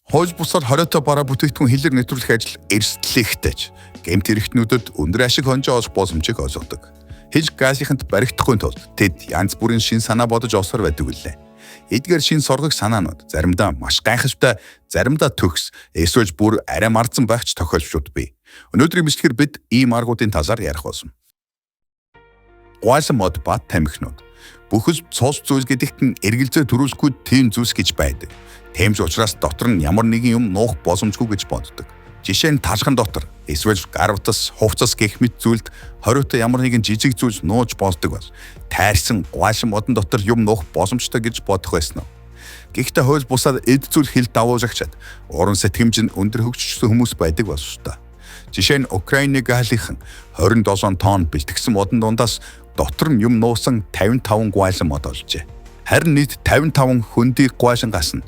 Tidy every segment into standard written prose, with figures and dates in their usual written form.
Хууль бусаар 20-той бараа бүтээгдэхүүн хилээр нэвтрүүлэх ажил эрсдлээхтэй ч гэмт хэрэгтнүүдэд өндөр ашиг хонжоо олох боломжийг олгодог. Хил газынханд баригдахгүй тулд тэд янз бүрийн шин санаа бодож олсоор байдаг үлээ. Эдгээр шин соргог санаанууд заримдаа маш гайхалтай, заримдаа төгс, эсвэл бүр арай марзан байх ч тохиолдлууд бий. Өнөөдрийн бичлэгээр бид ийм аргуудын талаар ярих болно. Гуайсан мод ба тамхинууд. Бүхэл цус зүйл гэдэгт нь эргэлзээ төрүүлэхгүй тийм зүйлс гэж байдаг. Тийм ч учраас дотор нь ямар нэгэн юм нуух боломжгүй гэж боддог. Жишээ нь талхан дотор эсвэл гар утас, хувцас гэх мэт зүйлд хориотой ямар нэгэн жижиг зүйлс нууж болдог бол тайрсан гуайсан модон дотор юм нуух боломжтой гэж бодох байсан уу? Гэхдээ хууль бусаар эд зүйл хил давуулагчид уран сэтгэмж нь өндөр хөгжсөн хүмүүс байдаг болов та. Жишээ нь Украины гаалийнхан 27 тонн бэлтгэсэн модон дундаас дотор нь юм нуусан 55 гуайлан мод олжээ. Харин нийт 55 хөндий гуайлангаас нь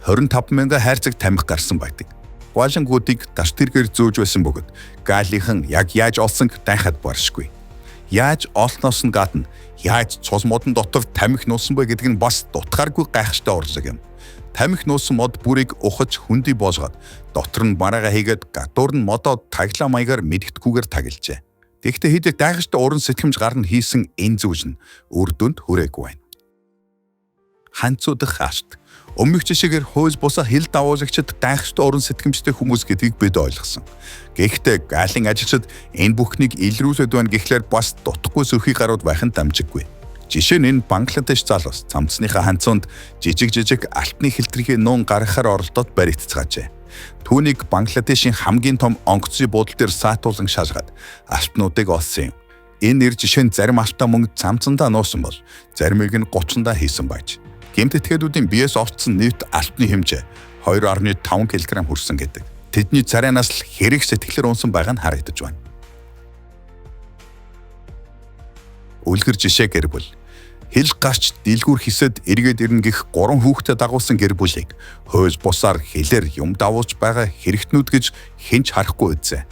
25 мянган хайрцаг тамхи гарсан байдаг. Гуайлангуудыг дарт тэргээр зөөж байсан бөгөөд гаалийнхан яг яаж олсонг дайхад баршгүй. Яаж олсноос нь гадна яаж цус модон дотор тамхи нуусан бэ гэдэг нь бас дутгааргүй гайхалтай урлаг юм. Тамхи нуусан мод бүрийг ухаж хөндий боолгоод дотор нь бараагаа хийгээд гадуур нь модоо таглаа маягаар мэдгэдэггүйгээр таглажээ. Тэгэхдээ хэд гайхалтай уран сэтгэмж гарна хийсэн энэ зүйл нь үр дүнд хүрээгүй байна. Ханцуудах хаашт. Өмнөх жишээгээр хууль бусаа хил давуулагчид гайхалтай уран сэтгэмжтэй хүмүүс гэдгийг бид ойлгосон. Гэхдээ гаалын ажилчид энэ бүхнийг илрүүлээд байна гэхлээр бас дутхгүй сөрхий гарууд байх нь дамжиггүй. Жишээ нь энэ Бангладеш залуус цамцсныхаа ханцуунд жижиг жижиг алтны хилтрхийн нуун гаргахаар оролдоод баригдцгаажээ. Түүнийг Бангладешийн хамгийн том онгоцны буудал дээр саатуулан шалгаад алтнуудыг олсон юм. Энэ нэр жишээ нь зарим алтаа мөнгө цамцандаа нуусан бол заримыг нь 30-ндаа хийсэн байж. Гэмт этгээдүүдийн биеэс олцсон нийт алтны хэмжээ 2.5 кг хүрсэн гэдэг. Тэдний царайнаас л хэрэг сэтгэлээр унсан байгаа нь харагдаж байна. Үлгэр жишээ гэр бүл. Хил гарч дэлгүүр хисэд эргээд ирнэ гэх 3 хүүхдэд дагуулсан гэр бүлийг хууль бусаар хилээр юм давуулж байгаа хэрэгтнүүд гэж хэн ч харахгүй үзээ.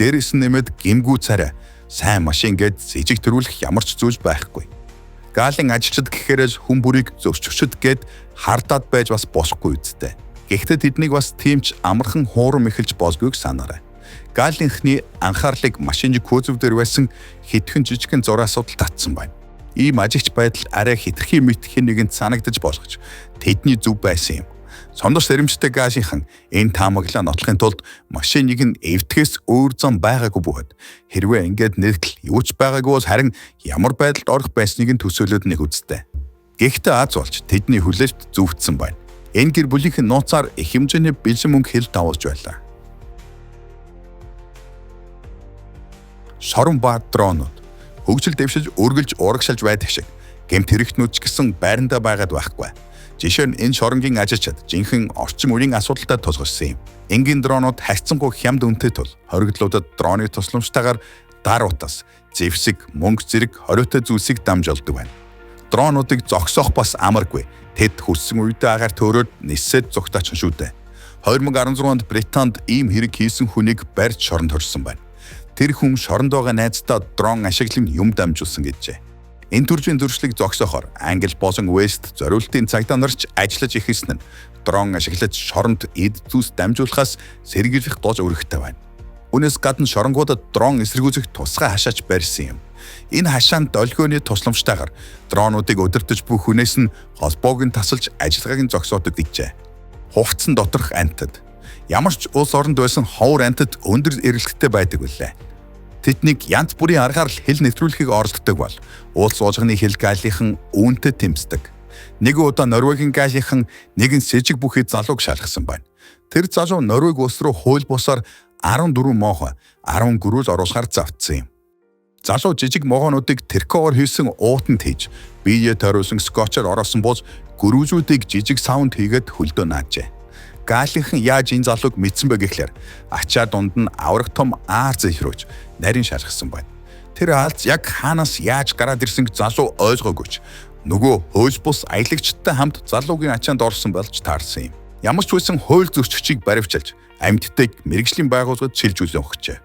Дээрээс нь нэмээд гимгүү царай, сайн машин гээд зэжиг төрүүлэх ямар ч зүйл байхгүй. Гаалын ажилчид гэхээрээс хүн бүрийг зөрчигчд гээд хардаад байж бас босхгүй үсттэй. Гэхдээ тэднийг бас тийм ч амархан хуурам эхэлж болсгүйг санаарай. Гаалынхны анхаарлыг машины кузов дээр байсан хэдхэн жижигхэн зураасууд татсан байна. Ийм ажигч байдал арай хитрхи мэт хэн нэгэнд санагдаж болгож тэдний зөв байсан юм. Сондорч сэрэмжтэй гаашийнхан энэ таамаглаа нотлохын тулд машиныг нь эвдэхээс өөр зам байгаагүй бөгөөд хэрвээ ингээд нэгтэл юу ч байгаагүй бол харин ямар байдалд орох байсныг нь төсөөлөөд нэг үзтээ. Гэхдээ аз болж тэдний хүлээлт зөвгдсөн байна. Энэ гэр бүлийнхэн нууцаар их хэмжээний бэлэн мөнгө хил давуулж байлаа. Шорон ба дронууд хөгжил дэвшиж үргэлж урагшилж байдаг шиг гэмт хэрэгтнүүд ч гэсэн байрандаа байгаад байхгүй. Жишээ нь энэ шоронгийн ажилчид жинхэнэ орчин үеийн асуудалтай тулгарсан юм. Энгийн дронууд харьцангуй хямд үнэтэй тул хоригдлуудад дроны тусламжтайгаар дар утас, зэвсэг, мөнгө зэрэг хориотой зүйлсийг дамжуулдаг байна. Дронуудыг зогсоох бас амаргүй. Тэд хүссэн үедээ агаар төөрөөд нисээд зугтаачихсан шүү дээ. 2016 онд Британд ийм хэрэг хийсэн хүнийг барьж шоронд хорьсон байна. Тэр хүн шоронд байгаа найздаа дрон ашиглан юм дамжуулсан гэжээ. Энэ төрлийн зөрчлийг зогсоохоор Англи болон Вест зориултын цагдаа нар ч ажиллаж эхэлсэн нь дрон ашиглаж шоронд эд зүйлс дамжуулахаас сэргийлэх дож үүрэгтэй байна. Үүнээс гадна шоронгуудад дрон эсэргүүцэх тусгай хашаач барьсан юм. Энэ хашаанд долгионы тусламжтайгаар дронуудыг удирдах буй хүнээс нь холбоог нь тасалж ажиллагааг нь зогсоодог гэжээ. Хувцсан доторх амьтад. Ямар ч улс оронд байсан ховор амьтад өндөр эрэлттэй байдаг үлээ. Тэднийг янз бүрийн аргаар л хил нэвтрүүлэхийг оролддог бол улс уулганы хил гаалийнхан үүнтэй тэмцдэг. Нэг удаа Норвегийн гаалийнхан нэгэн сэжиг бүхий залууг шалгасан байна. Тэр залуу Норвег улс руу хууль бусаар 14 моохой 10 гөрүүл оруулахаар завтсан юм. Залуу жижиг могоонуудыг тэркоор хийсэн уутанд хийж биеэ тойруулсан скотчоор ороосон бол гөрүүлүүдийг жижиг саунд хийгээд хөлдөө наажээ. Гаалийнхан яаж энэ залууг мэдсэн бэ гэхлээр ачаа дунд нь авраг том аар зэхрүүж нарийн шалгасан байна. Тэр аалз яг хаанаас яаж гараад ирсэнг залуу ойлгоогүй ч нөгөө хууль бус аялагчтай хамт залуугийн ачаанд орсон болж таарсан юм. Ямар ч байсан хууль зөрчигчийг баривчилж амьтдыг мэргэжлийн байгууллагад шилжүүлэн өгчээ.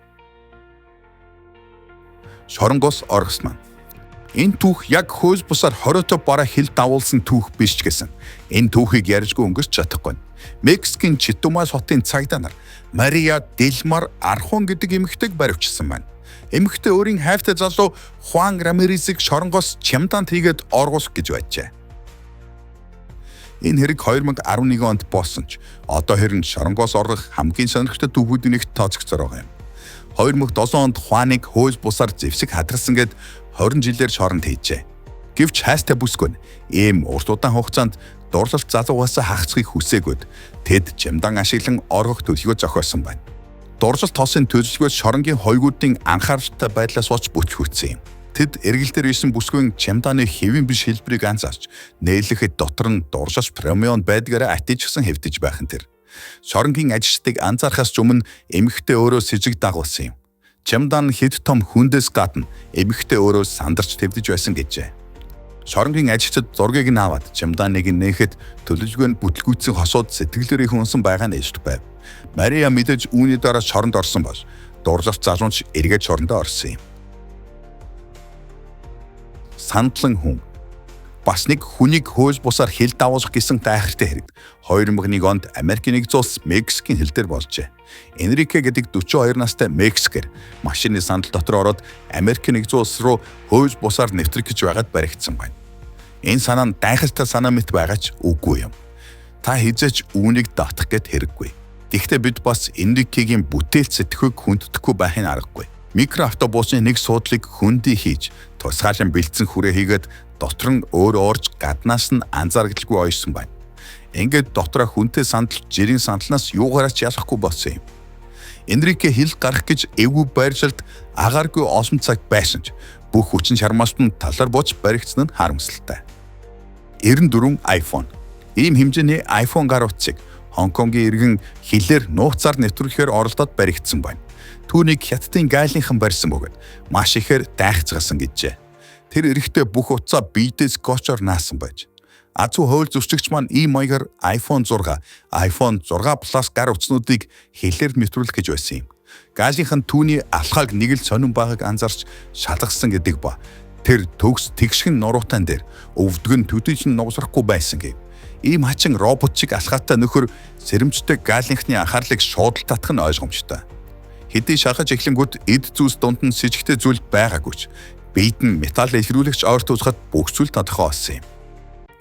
Шоронгоос оргосон. Энэ түүх яг хууль бусаар 20-той бараа хил давуулсан түүх биш ч гэсэн энэ түүхийг ярьжгүй өнгөрч чадахгүй. Мексикийн Читумас хотын цагдаа нар Мария Делмар Архон гэдэг эмэгтэйг баривчилсан байна. Эмэгтэй өөрийн хайртай залуу Хуан Рамиресийг шоронгоос чемодаанд хийгээд оргуулах гэж байжээ. Энэ хэрэг 2011 онд болсон ч одоо хэрэг шоронгоос оргох хамгийн сонирхолтой түүхүүдийн нэгт тооцогдсоор байгаа юм. 2007 онд Хуаныг хууль бусаар зэвсэг хадгалсан гээд 20 жилээр шоронд хийжээ. Гэвч хайртай бүсгүй нь ийм урт удаан хугацаанд дурлалт залуугаас хахацхыг хүсээгүйд тэд чемодан ашиглан оргох төлөвлөгөө зохиосон байна. Дурлалт тосын төлөвлөгөө шоронгийн хоёргуудын анхааралтай байдлаас болж бүтэлгүйтсэн юм. Тэд эргэл дээр исэн бүсгүйн чемоданы хэвийн биш хэлбэрийг анзаарч нээлэхэд дотор нь дуршилч премион байдгаараа атижсан хэвдэж байх нь тэр. Шоронгийн ажилчдыг анзаархаас ч өмнө эмэгтэй өөрөө сэжиг дагуулсан юм. Чемодан хэд том хүндээс гадна эмэгтэй өөрөө сандарч твдэж байсан гэжээ. Шоронгийн ажилчид зургийг нь аваад чемоданыг нээхэд төлөвлөгөө нь бүтлгүүцсэн хосууд сэтгэлээр их унсан байгаа нь ээлж байв. Мария мэдээж үүний дараа шоронд орсон бол дурлалт залуунч эргээд шорондоо орсон юм. Сандлан хүн. Бас нэг хүнийг хууль бусаар хил дагуулах гэсэн гайхалтай хэрэг 2001 онд Америкийн нэгдсэн улс Мексикийн хил дээр болжээ. Энрике гэдэг 42 настай Мексикэр машины сандал дотор ороод Америкийн нэгдсэн улс руу хууль бусаар нэвтрэх гэж байгаад баригдсан байна. Энэ санаа нь гайхалтай санаа мэт байгаа ч үгүй юм. Та хэзээ ч үүнийг давтах гээд хэрэггүй. Гэхдээ бид бас Энрикегийн бүтээл сэтгхүйг хүндэтгэхгүй байхын аргагүй. Микроавтобусны нэг суудлыг хөндий хийж, тусгаалan бэлдсэн хүрээ хийгээд дотор нь өөр орж гаднаас нь анзаарагдaltaгүй ойсон байна. Ингээд дотроо хүнтэй сандал жирийн сандлаас юугаараа ч ялахгүй болсон юм. Энрике хил гарах гэж эвгүй байршилд агааргүй олон цаг байсан ч бүх хүчин чармаалт нь талаар бууж баригдсан нь харамсалтай. 94 iPhone. Ийм хэмжээний iPhone гар утсыг Хонконгийн иргэн хилээр нууцаар нэвтрүүлэхээр оролдоод баригдсан байна. Түүнийг Хятадын гайлынхан барьсан бөгөөд маш ихээр дайхацгаасан гэжээ. Тэр эрэхтэй бүх утсаа биедээ скотчоор наасан байж. Азуу хууль зөрчигч маань ийм маягаар iPhone 6, iPhone 6 Plus гар утаснуудыг хилээр нэвтрүүлэх гэж байсан юм. Гаалынхан түүний алхааг нэг л сонин байгааг анзаарч шалгасан гэдэг ба тэр төгс тэгшгэн нуруутан дээр өвдөг нь төдийч нь нугасрахгүй байсан гэв. Ийм хачин робот шиг алхаатай нөхөр сэрэмжтэй гаалынхны анхаарлыг шууд л татах нь ойлгомжтой. Хэдий шалгаж эхлэнгүүт эд зүйлс дунд нь сэжигтэй зүйл байгаагүй ч биед нь металл илрүүлэгч ойр тусахад бүх зүйл тодорхой болсон юм.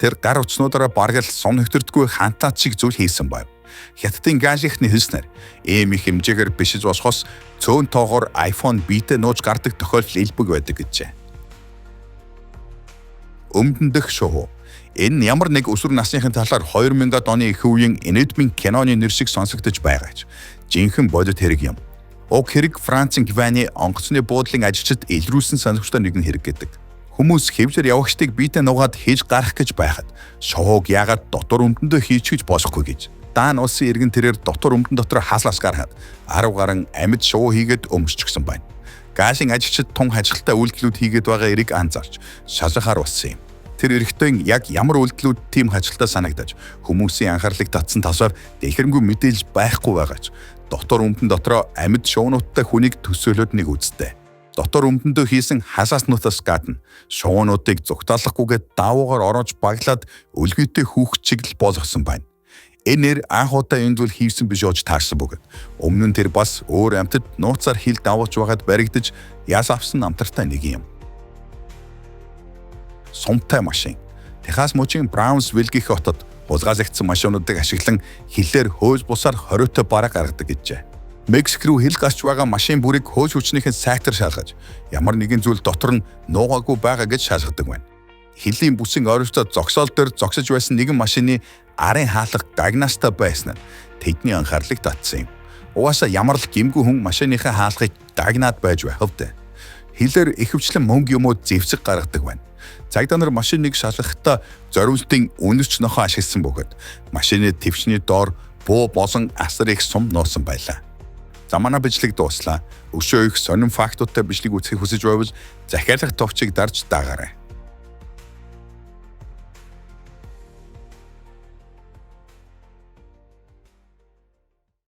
Тэр гар утаснуудаараа бараг л сум нэвтэрдэггүй хантаад шиг зүйл хийсэн байв. Хятадын гаалынхны хэлснээр ийм их хэмжээгээр бишиж босхоос цөөн тоогоор iPhone биедээ нууж гардаг тохиолдол элбэг байдаг гэжээ. Өмдөн дэх шувуу. Энэ ямар нэг өсвөр насныхын талаар 2000-ад оны их үеийн инээдмийн киноны нэр шиг сонсогдож байгаач жинхэнэ бодит хэрэг юм. Уг хэрэг Францын Гваны онгоцны буудлын ажилчид илрүүлсэн сонирхолтой нэгэн хэрэг гэдэг. Хүмүүс хэвлэр явагчдыг биедээ нугаад хийж гарах гэж байхад шувууг яагаад дотор өмдөндөө хийчихэж болохгүй гэж. Даан улсын иргэн тэрээр дотор өмдөн дотор хаслаас гарахад 10 гарan амьд шувуу хийгээд өмсчихсэн байна. Гаалын ажилчид тун хажигтай үйлдэлүүд хийгээд байгаа эрийг анзаарч шалгахаар болсон юм. Тэр эрэгтэй яг ямар үйлдэлүүд тийм хажигтай санагдаж хүмүүсийн анхаарлыг татсан талаар дэлгэрэнгүй мэдээлэл байхгүй байгаач дотор өмдөн дотроо амьд шуунуудтай хүнийг төсөөлөд нэг үзтээ. Дотор өмдөндөө хийсэн хасааснуудаас гадна шуунуудыг зүгтаалахгүйгээ давуугаар ороож баглаад өлгийтэй хүүхд чиглэл болгосон байна. Энэ нэр анх удаа энэ зүйл хийсэн биш болж таарсан бөгөөд өмнө нь тэр бас өөр амьтад нууцаар хил давуулж байгаад баригдаж яс авсан намтартай нэг юм. Сумтай машин. Техас мужийн Браунсвилл гэх хотод хулгайлагдсан машинуудыг ашиглан хилээр хууль бусаар хориотой бараа гаргадаг гэжээ. Мексик рүү хил гарч байгаа машин бүрийг хууль хүчнийхэн сайтар шалгаж ямар нэгэн зүйл дотор нь нуугаагүй байгаа гэж шалгадаг байна. Хилийн бүсийн ойролцоо зогсоол дээр зогсож байсан нэгэн машины арын хаалга гагнаастай байсан нь тэдний анхаарлыг татсан юм. Угаасаа ямар л гэмгүй хүн машиныхаа хаалгыг гагнаад байж байх вэ? Хилээр ихэвчлэн мөнгө юм уу зэвсэг гаргадаг байна. Цагдаа нар машиныг шалгахдаа зориултын үнэрч нохоо ашигласан бөгөөд машины твшний доор буу болон асар их сум нуусан байлаа. За манай бичлэг дууслаа. Өшөө их сонин фактуудтай бичлэг үзэхийг хүсэж байвал захиалах товчийг дарж дагаарай.